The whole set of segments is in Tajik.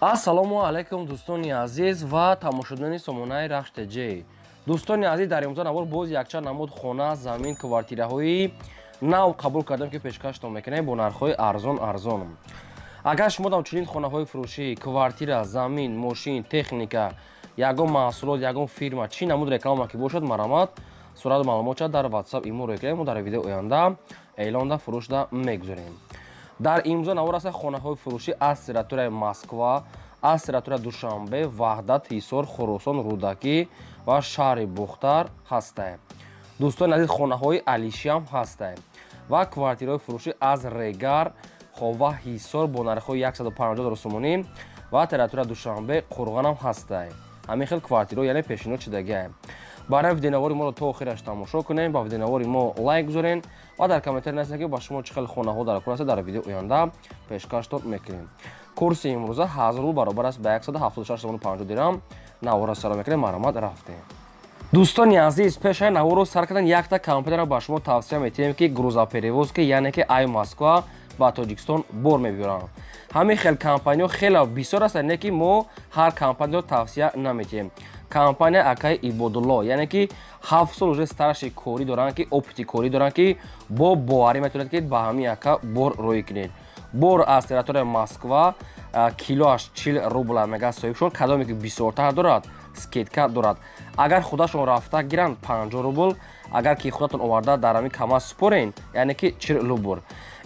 Ассалому алайкум, дӯстони азиз ва тамошобинони сомонаи Рахш ТЖ. Дӯстони азиз, дар имрӯза навор боз якчанд намуд хона, замин, квартираҳои нав қабул кардем, ки пешкаштон мекунем бо нархҳои арзон арзон. Агар шумо дам чунин хонаҳои фурӯшӣ, квартира, замин, мошин, техника, ягон маҳсулот, ягон фирма, чӣ намуд реклама ки бошад, марамат сурату маълумотша дар WhatsApp, имо рӯй кунем, мо дар видео оянда эълонда фурӯшда мегузорем. Дар имрӯза навор аст хонаҳои фурӯшӣ аз территорияи Москва, аз территорияи Душанбе, Ваҳдат, Ҳисор, Хуросон, Рӯдакӣ ва шаҳри Бухтар ҳастаем. Дӯстони азиз, хонаҳои алишиам ҳастаем ва квартираҳои фурӯшӣ аз Регар, Хова, Ҳисор бо нархҳои 150 сомонӣ ва территорияи Душанбе, Қурғонам ҳастаем. Ҳамин хел квартираҳо, яъне пешниҳод шудагиаем. Барои видеонавори моро то охираш тамошо кунем, ба видеонавори мо лайк гузорен ва дар комментарий нависед, ки ба шумо чӣ хел хонаҳо дар кор аст, дар видео оянда пешкаштон мекунем. Курси имрӯза 1000 рубл баробар аст ба 176 сомону 50 дирам. Наворро сар мекунем, маромад рафтем. Дӯстони азиз, пешаи наворро сар кардан якта компанияро ба шумо тавсия метиҳем, ки грузоперевозки, яъне ки ай Москва ба Тоҷикистон бор мебиёранд. Ҳамин хел компаниҳо хеле бисёр ҳастанд, не ки мо ҳар компаниро тавсия наметиҳем. Компания акаи Ибодулло, яъне ки 7 сол уже стажи корӣ доранд, ки опыти корӣ доранд, ки бо боварӣ метавонед, ки ба ҳамин ака бор роҳӣ кунед. Бор аз территорияи Москва килоаш 40 рубла мега соҳибшон, кадоме ки бисёртар дорад, скидка дорад. Агар худашон рафта гиранд, 50 рубл, агар ки худатон оварда дар ҳамин КамАЗ супорен, яъне ки 40 рубл.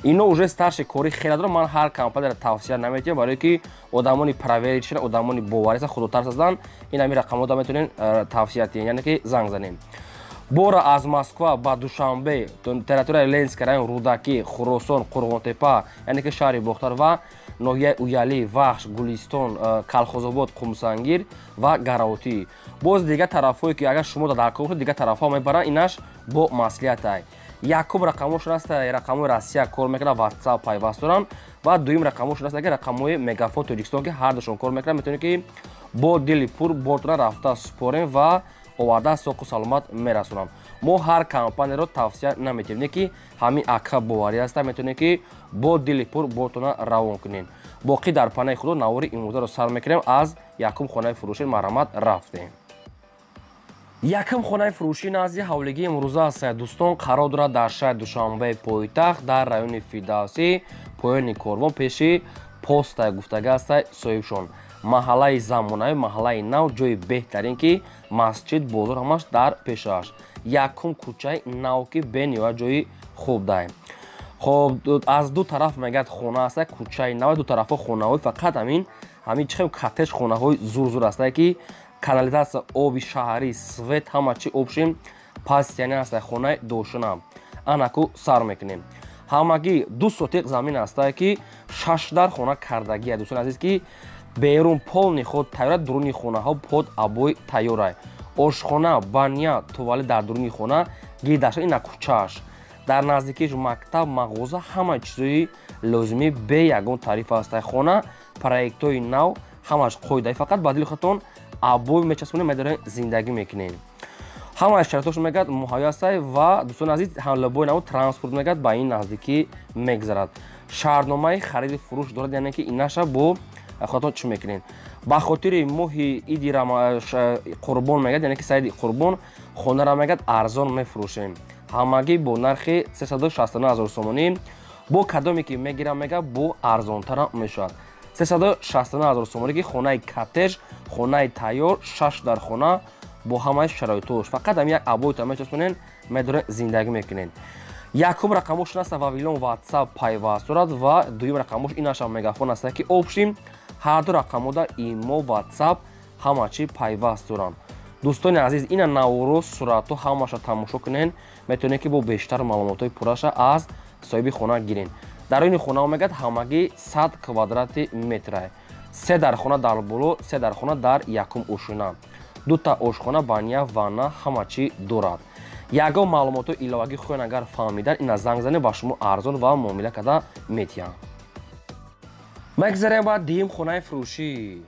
Ино уже стажи корӣ хеле дорад. Ман ҳар компанияро тавсия наметиҳам, барое ки одамони проверенный, одамони боварӣ, худотарс ҳастанд. Ин ҳамин рақамҳо метавонем тавсия диҳем, яъне ки занг занем. Бора аз Москва ба Душанбе, территорияи Ленинский район, Рӯдакӣ, Хуросон, Қурғонтепа, яъне ки шаҳри Бохтар ва ноҳияи Уялӣ, Вахш, Гулистон, Калхозобод, Қумсангир ва Гараотӣ. Боз дигар тарафҳое ки агар шумо дар кор бошед, дигар тарафҳо мебаранд, инаш бо маслиҳатай. Якум рақамошон аст, рақамҳои Россия кор мекунад, WhatsApp пайваст доранд, ва дуюм рақамошон аст, рақамҳои Мегафон Тоҷикистон, ки ҳардушон кор мекунад. Метавонед, ки бо дили пур бортона рафта супорем ва оварда соқу саломат мерасонам. Мо ҳар компанияро тавсия наметиҳем, не ки ҳамин ака боварӣ аста, метавонед, ки бо дили пур бортона равон кунед. Боқӣ дар панаи худо. Навори имрӯзаро сар мекунем аз якум хонаи фурӯшӣ. Марҳамат, рафтем. Якум хонаи фурӯшӣ назди ҳавлигии имрӯза аст, дӯстон, қарор дорад дар шаҳри Душанбеи пойтахт, дар райони Фирдавсӣ, поёни корвон, пеши постай гуфтага аста соҳибшон. Маҳаллаи замонавӣ, маҳаллаи нав, ҷои беҳтарин, ки масҷид, бозор ҳамаш дар пешаш, якум кӯчаи нав, ки бениҳоят ҷои хуб дай. Хоб, аз ду тараф мегӯяд хона аста, кӯчаи нав, ду тарафҳо хонаҳои фақат ҳамин чӣ хел коттедж, хонаҳои зур-зур аста, ки канализатсия, оби шаҳрӣ, свет, ҳама чи общем паст, яъне аста хонаи дошина. Анаку сар мекунем. Ҳамагӣ 2 сотиқ замин астае, ки шаш дар хона кардагия, дӯстони азиз, ки берун полный худ тайёра, дуруни хонаҳо под обои тайёрай, ошхона, баня, туалет дар дуруни хона гирдаша. Ина кӯчааш, дар наздикиш мактаб, мағоза, ҳама чизои лозимӣ бе ягон тариф астае. Хона проектҳои нав, ҳамаш қоидаи, фақат ба дили худтон обои мечаспонем, медорем, зиндагӣ мекунем. Ҳамаи шароитош мегӯяд муҳайё астае. Ва дӯстони азиз, ҳамлабои нав транспорт мегӯяд ба ин наздикӣ мегзарад. Шаҳрномаи хариди фурӯш дорад, яъне ки инаша бо худатон чӣ мекунед. Ба хотири моҳи иди Қурбон мегӯяд, яъне ки саиди Қурбон, хонаро мегӯяд арзон мефурӯшем, ҳамагӣ бо нархи 369 ҳазор сомонӣ. Бо кадоме ки мегирам, мегӯяд, бо арзонтарам мешавад. 369 ҳазор сомонӣ, ки хонаи коттедж, хонаи тайёр, шаш дар хона бо ҳамаи шароитош, фақат ҳам як обоита мечаспонен, медорен, зиндагӣ мекунед. Якум рақамош аст Вавилон, WhatsApp пайваст дорад, ва дуюм рақамош инашам Мегафон аст, ки общем ҳарду рақамода имо, WhatsApp, ҳама чи пайваст доранд. Дӯстони азиз, ина наворо, суратҳо, ҳамаша тамошо кунен, метавонед, ки бо бештар маълумотҳои пурраша аз соҳиби хона гирен. Дар ини хонао мегӯяд ҳамагӣ 100 квадрати метра, се дар хона дар боло, се дар хона дар якум ошина, дута ошхона, баня, ванна, ҳама чӣ дорад. Ягон маълумотҳои иловагӣ хоҳен агар фаҳмидан, ина занг занед, ба шумо арзон ва муомила карда метиҳанд. Мегзарем ба дуюм хонаи фурӯшӣ.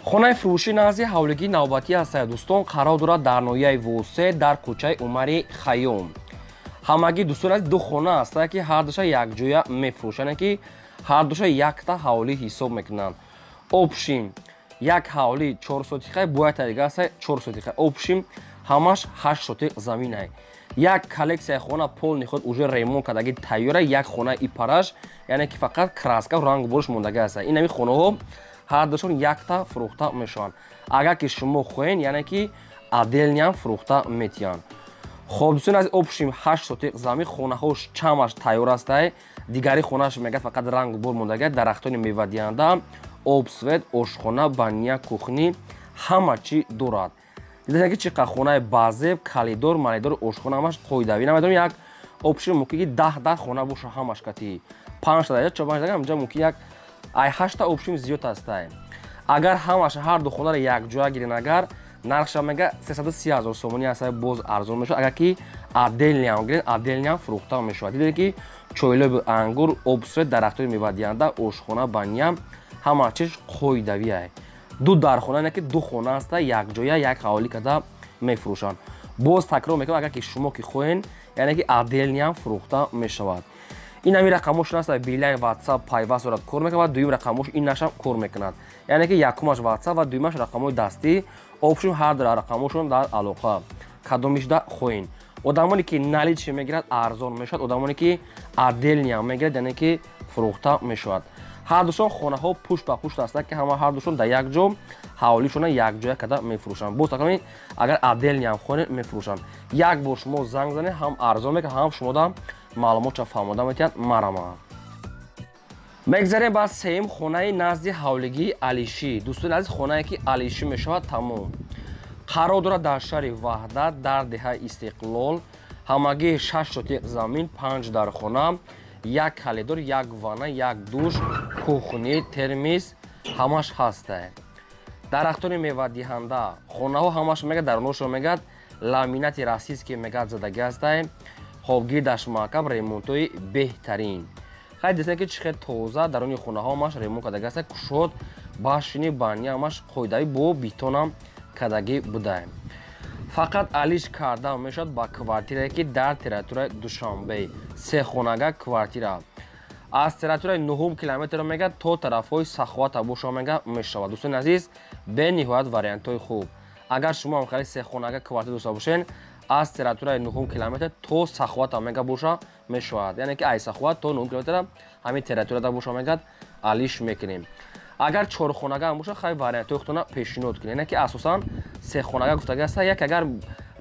Хонаи фурӯшӣ назди ҳавлигии навбатӣ ҳастад, дӯстон, қарор дорад дар ноҳияи Восе, дар кӯчаи Умари Хайём. Ҳамагӣ, дӯстон азиз, ду хона ҳастад, ки ҳардуша якҷоя мефурӯшанд, ки ҳардуша якта ҳавлӣ ҳисоб мекунанд. Общим як ҳавли 4 сотиха, бояд дига аста 4 сотиха. Общим ҳамаш 8 сотиқ заминай. Як коллексияи хона полный худ уже ремонт кардаги тайёра, як хона и параш, яъне ки фақат краска рангу бориш мондаги аста. Ин ҳами хонаҳо ҳардушон якта фурӯхта мешаванд. Агар ки шумо хоҳед, яъне ки отдельный ам фурӯхта метиҳанд. Хоб, дӯстони азиз, общим 8 сотиқ замин, хонаҳош чамаш тайёр астай. Дигари хонааш мегӯяд фақат рангу бор мондаги, дарахтони мевадиҳанда, об, свет, ошхона, баня, кухня ҳама чӣ дорад. Дидед ки чӣ қадр хонаи базеб, калидор, малидор, ошхона ҳамаш қоидавӣ. Намедонам, як общим мумкин ки 10 хона боша ҳамаш кати. 5 та, 4 5 та, инҷа мумкин як ай 8 та общим зиёд ҳастай. Агар ҳамаш ҳар ду хонаро якҷоя гирен, агар нархша мега 330 ҳазор сомонӣ аст, боз арзон мешавад. Агар ки отдельный ам гирен, отдельный ам фурӯхта мешавад. Дидед ки чойлоби ангур, об, свет, дарахтои мевадиҳанда, ошхона, баня ҳама чиз қоидавиай. Ду дархона, яъне ки ду хона аста, якҷоя як ҳаволӣ карда мефурӯшанд. Боз такрор мекунам, агар ки шумо ки хоҳед, яъне ки отдельный ам фурӯхта мешавад. Ин ҳамин рақамошон аст, Билайн, WhatsApp пайваст дорад, кор мекунад ва дуюм рақамош ин нашам кор мекунад. Яъне ки якумаш WhatsApp ва дуюмаш рақамҳои дастӣ. Общим ҳар ду рақамошон дар алоқа. Кадомишда хоҳед. Одамоне ки наличный мегирад, арзон мешавад, одамоне ки отдельный ам мегирад, яъне ки фурӯхта мешавад. Ҳар душон хонаҳо пушт ба пушт ҳастанд, ки ҳама ҳар душон дар як ҷо ҳавлишона якҷоя карда мефурӯшанд. Боз такрор, агар отдельный ам хоҳед, мефурӯшанд. Як бор шумо занг занед, ҳам арзон мекунад, ҳам шумода маълумотша фаҳмода метиҳанд. Марама. Мегзарем ба сеюм хонаи назди ҳавлигии Алишӣ. Дӯстони азиз, хонае ки Алишӣ мешавад тамом. Қарор дорад дар шаҳри Ваҳдат, дар деҳаи Истиқлол. Ҳамагӣ 6 сотиқ замин, 5 дархона, як калидор, як ванна, як душ, кухня, термис ҳамаш ҳаста. Дарахтони мевадиҳанда, хонаҳо ҳамаш мегӯяд даруношро мегӯяд ламинати российский мегӯяд задагӣ ҳастай. Хоб, гирдаш маҳкам, ремонтҳои беҳтарин. Хай, дидед ки чӣ хел тоза даруни хонаҳо ҳамаш ремонт кардагӣ ҳаста, кушод, башни, баня ҳамаш қоидавӣ бо бетонам кардагӣ будаем. Фақат алиш карда мешавад ба квартирае ки дар территорияи Душанбе. Се хонага квартира. Аз территорияи 9 километр мегӯяд то тарафҳои Саховата боша мега мешавад. Дӯстони азиз, бениҳоят вариантҳои хуб. Агар шумо ҳам хеле се хонага квартира дошта бошед, аз территорияи 9 километр то Саховата мега боша мешавад. Яъне ки ай Саховат то 9 километр ҳамин территорияда боша мегӯяд алиш мекунем. Агар чорхонага ҳам боша, хай вариантҳои худтона пешниҳод кунед. Яъне ки асосан се хонага гуфтагӣ аста, як агар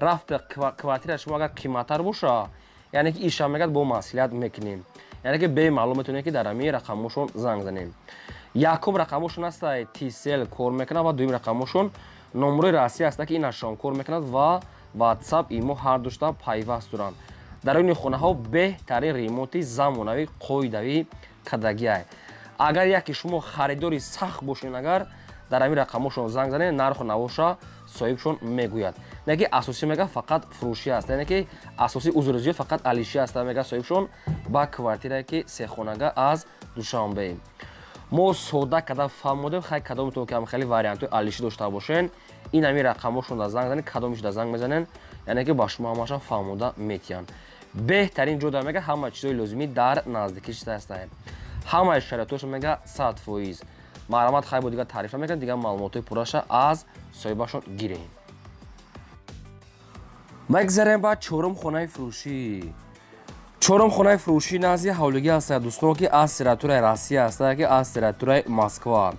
рафт квартира шумо агар қиматтар боша, яъне ки иша мегӯяд бо маслиҳат мекунем. Яъне ки бемаълум метавонед ки дар ҳамин рақамҳошон занг занем. Якум рақамҳошон аста Tcell кор мекунад ва дуюм рақамҳошон номерои Россия аста, ки инашон кор мекунад ва WhatsApp, имо ҳар душта пайваст доранд. Дар ин хонаҳо беҳтарин ремонти замонавӣ қоидавӣ кардагиай. Агар яке шумо харидори сахт бошед, агар дар ҳамин рақамҳошон занг занед, нарху навоша соҳибшон мегӯяд. Не ки асосӣ мега фақат фурӯшӣ аст, яъне ки асосӣ узри зиёд фақат алишӣ аст, мега соҳибшон ба квартирае ки сехонага аз Душанбе. Мо сода карда фаҳмодем, хай кадомтон ки ҳам хеле вариантҳои алишӣ дошта бошед, ин ҳамин рақамҳошон да занг занед, кадомиш да занг мезанед, яъне ки ба шумо ҳамаша фаҳмода метиҳанд. Беҳтарин ҷо дар мега ҳама чизҳои лозимӣ дар наздикӣ чиз ҳастанд. Ҳамаи шароитҳошо мега 100%. Маълумот хай бо дигар таъриф намекунад, дигар маълумотҳои пурраша аз соҳибашон гирем. Мегзарем ба чорум хонаи фурӯшӣ. Чорум хонаи фурӯшӣ назди ҳавлигӣ ҳастад, дӯстон, ки аз территорияи Россия ҳастад, ки аз территорияи Москва.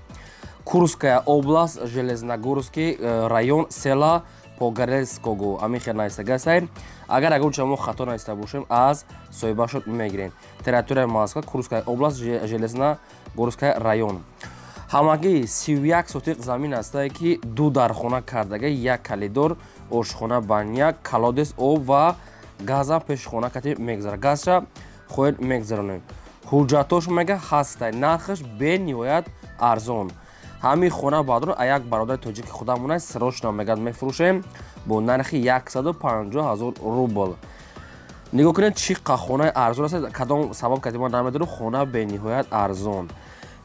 Курская область, Железногорский район, села Погорельского. Ҳамин хел навистагӣ ҳастад. Агар ягон чиз мо хато нависта бошем, аз соҳибашон мегирем. Территорияи Москва, Курская область, Железногорская район. Ҳамагӣ 31 сотиқ замин ҳастае, ки ду дархона кардага, як калидор, ошхона, баня, колодец, об ва газам пеши хона кати мегзарад. Газша хоҳед мегзаронем. Ҳуҷҷатҳош мега ҳастай, нархаш бениҳоят арзон. Ҳамин хона баъдро як бародари тоҷики худамона срочно мегӯяд мефурӯшем бо нархи 150 ҳазор рубл. Нигоҳ кунед, чӣ қа хонаи арзон аст, кадом сабаб кати ман намедонам, хона бениҳоят арзон.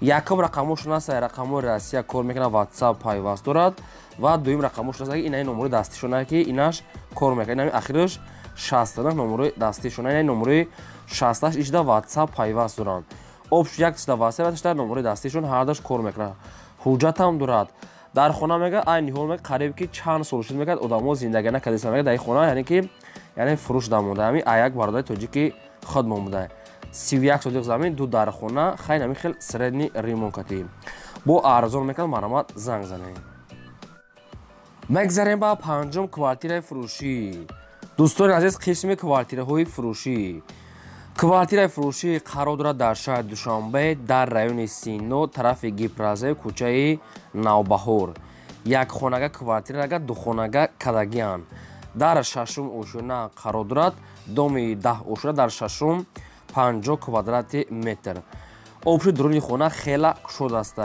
Якум рақамошон аст, рақамҳои Россия кор мекунад, WhatsApp пайваст дорад ва дуюм рақамошон аст, ина номерои дастишона, ки инаш кор мекунад. Ина ахираш 69 номерои дастишона, ина номерои 68 ишда WhatsApp пайваст доранд. Общ як тишда WhatsApp, тишда номерои дастишон ҳардаш кор мекунад. Ҳуҷҷатам дорад. Дар хона мега айни ҳол мега қариб ки чанд сол шуд мега одамо зиндагӣ накардааст мега дар хона, яъне ки яъне фурӯш дамонда. Ҳамин аяк бародари тоҷики худ монда. 31 сотих замин, ду дар хона, хайн ҳамин хел средний ремонт катӣ. Бо арзон мекунад, марҳамат занг занед. Мегзарем ба панҷум квартираи фурӯшӣ. Дӯстони азиз, қисми квартираҳои фурӯшӣ. Квартираи фурӯшӣ қарор дорад дар шаҳри Душанбе, дар райони Сино, тарафи Гипрозем, кӯчаи Навбаҳор. Якхонага квартирага, духонага кадагиян. Дар шашум ошёна қарор дорад, доми 10 ошёна дар шашум 50 квадрати метр. Обши дуруни хона хела кушод аст.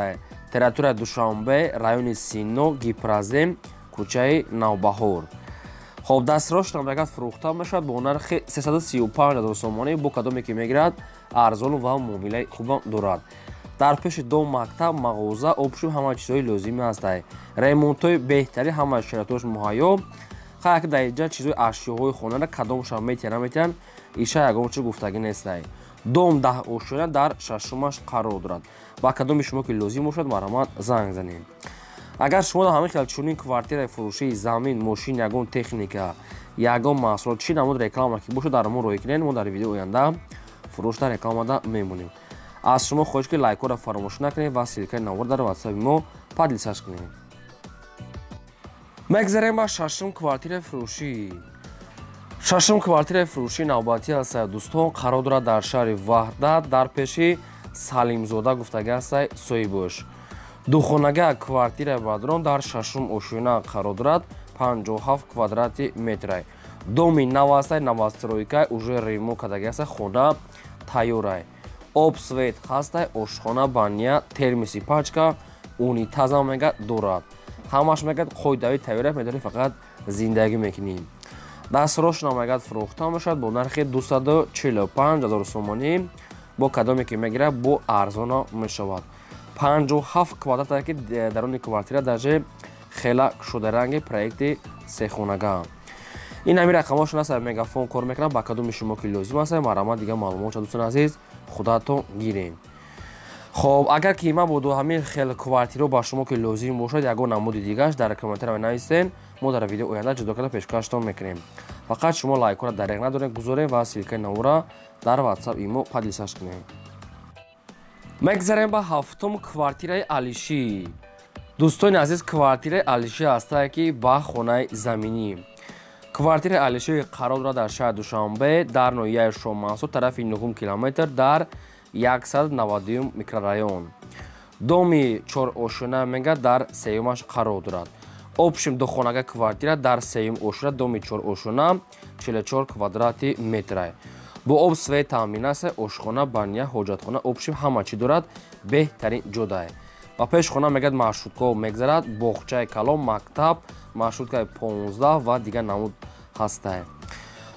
Территория Душанбе, райони Сино, Гипрозем, кӯчаи Навбаҳор. Хоб, дастрош намегад фурӯхта мешавад бо нархи 335 000 сомонӣ. Бо кадоме ки мегирад, арзон ва муомилаи хубам дорад. Дар пеши дом мактаб, мағоза, обшум ҳама чизҳои лозимӣ ҳастанд. Ремонтҳои беҳтарин, ҳама шароитҳош муҳайё. Хайр, дар инҷа чизҳои ашёҳои хонара кадомшам метиҳанд, наметиҳанд, иша ягон чиз гуфтагӣ нестанд. Дом 10 ошёна дар шашумаш қарор дорад. Ба кадоми шумо ки лозим бошад, марҳамат занг занед. Агар шумо ҳамин хел чунин квартираи фурӯшии замин, мошин, ягон техника, ягон маҳсулот, чӣ намуд реклама ки бошад, дар мо роҳӣ кунед, мо дар видеои оянда фурӯшда рекламада мемонем. Аз шумо хоҳиш ки лайкҳоро фаромӯш накунед ва ссылкаи навор дар ватсапи мо поделиться кунед. Мегзарем ба шашум квартираи фурӯшӣ. Шашум квартираи фурӯшии навбатӣ аст, дӯстон, қарор дорад дар шаҳри Ваҳдат, дар пеши Салимзода гуфтагӣ аст соҳибош. Духонага квартираи бадрон дар шашум ошёна қарор дорад, 57 квадрати метрай. Доми нав аст, новостройка, уже ремонт кардагӣ аст, хона тайёрай. Об, свет ҳаст, ошхона, баня, термоси пачка, унитазам мега дорад. Ҳамаш мега қоидави тайёрай, медорӣ фақат зиндагӣ мекунӣ. Дастрош намегад фурӯхта мешавад бо нархи 245 000 сомонӣ. Бо кадоме ки мегирад, бо арзона мешавад. 57 квадрат ки даруни квартира даже хела кушодаранги проекти сехонага. Ин ҳамин рақамҳошон аст, мегафон кор мекунад. Ба кадоми шумо ки лозим аст, марҳамат дигар маълумотша, дӯстони азиз, худатон гиред. Хоб, агар ки мабодо ҳамин хел квартиро ба шумо ки лозим бошад, ягон намуди дигараш дар комментария нависен, мо дар видео оянда ҷудо карда пешкаштон мекунем. Фақат шумо лайкҳоро дареғ надоред, гузоред ва ссылкаи навора дар ватсап имо поделиться кунед. Мегзарем ба ҳафтум квартираи алишӣ. Дӯстони азиз, квартираи алишӣ ҳастае ки ба хонаи заминӣ. Квартираи алишӣ қарор дорад дар шаҳри Душанбе, дар ноҳияи Шоҳмансур, тарафи 9 километр, дар 192 микрорайон. Доми чорошёна мега дар сеюмаш қарор дорад. Общем духонага квартира дар сеюм ошёна, доми чорошёна, 44 квадрати метрай. Бо об, свет таъмин аст, ошхона, баня, ҳоҷатхона, общем ҳама чӣ дорад, беҳтарин ҷодае. Ба пеш хона мегӯяд маршрутка мегзарад, боғчаи калон, мактаб, маршруткаи 15 ва дигар намуд ҳастае.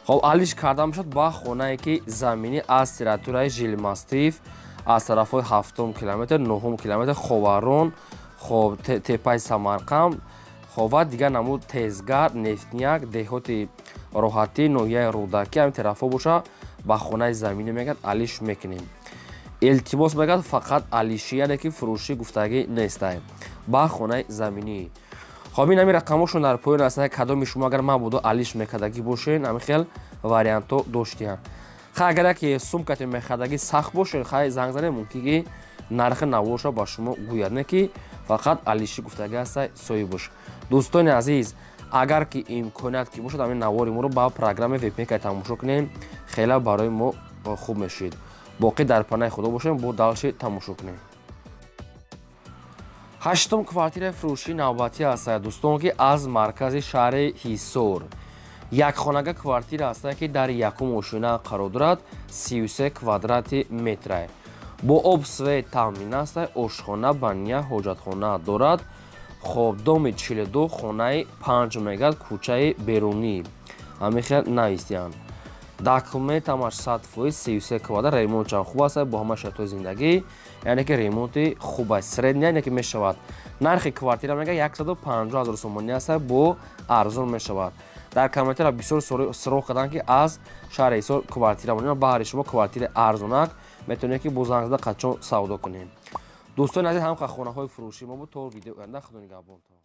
Хоб, алиш карда мешавад ба хонае ки заминӣ аз территорияи Жилмастив, аз тарафҳои 7 километр, 9 километр, Ховарон, хоб, тепаи Самарқанд, хоб ва дигар намуд Тезгар, Нефтняк, деҳоти Роҳатӣ, ноҳияи Рӯдакӣ, ҳамин тарафҳо боша, ба хонаи заминӣ мегӯяд алиш мекунем. Илтимос мегӯяд фақат алишӣ, яъне ки фурӯшӣ гуфтагӣ нестай. Ба хонаи заминӣ. Хоб, ин ҳамин рақамҳошон дар поён аст. Кадоми шумо агар мабодо алиш мекардагӣ бошед, ҳамин хел вариантҳо доштиянд. Хай, агар яке сумкате мехардагӣ сахт бошед, хай занг занед, мумкин ки нархи наворша ба шумо гӯяд, не ки фақат алишӣ гуфтагӣ ҳастай соҳибош. Дӯстони азиз, агар ки имконият ки бошад, ҳамин навори моро ба программаи VPN тамошо кунем, хела барои мо хуб мешид. Боқӣ дар панаи худо бошем, бо дальше тамошо кунем. Ҳаштум квартираи фурӯшии навбатӣ аст, дӯстон, ки аз маркази шаҳри Ҳисор. Якхонага квартира аст, ки дар якум ошёна қарор дорад, 33 квадрати метрай. Бо об, свет таъмин аст, ошхона, баня, ҳоҷатхона дорад. Хоб, доми 42, хонаи 5 мегӯяд, кӯчаи Берунӣ. Ҳамин хел навистиянд. Документ ҳамаш 100%, 33 квадрат, ремонтчам хуб аст, бо ҳама шароитҳои зиндагӣ, яъне ки ремонти хуб аст, средний, яъне ки мешавад. Нархи квартира мега 150 000 сомонӣ аст, бо арзон мешавад. Дар комментария бисёр суроғ карданд, ки аз шаҳри Ҳисор квартира монем. Баҳри шумо квартираи арзонак метавонед ки бо занг зада қачон савдо кунем. Дӯстони азиз, ҳамқа хонаҳои фурӯшӣ мо буд. То видео оянда, худо нигаҳбонтон.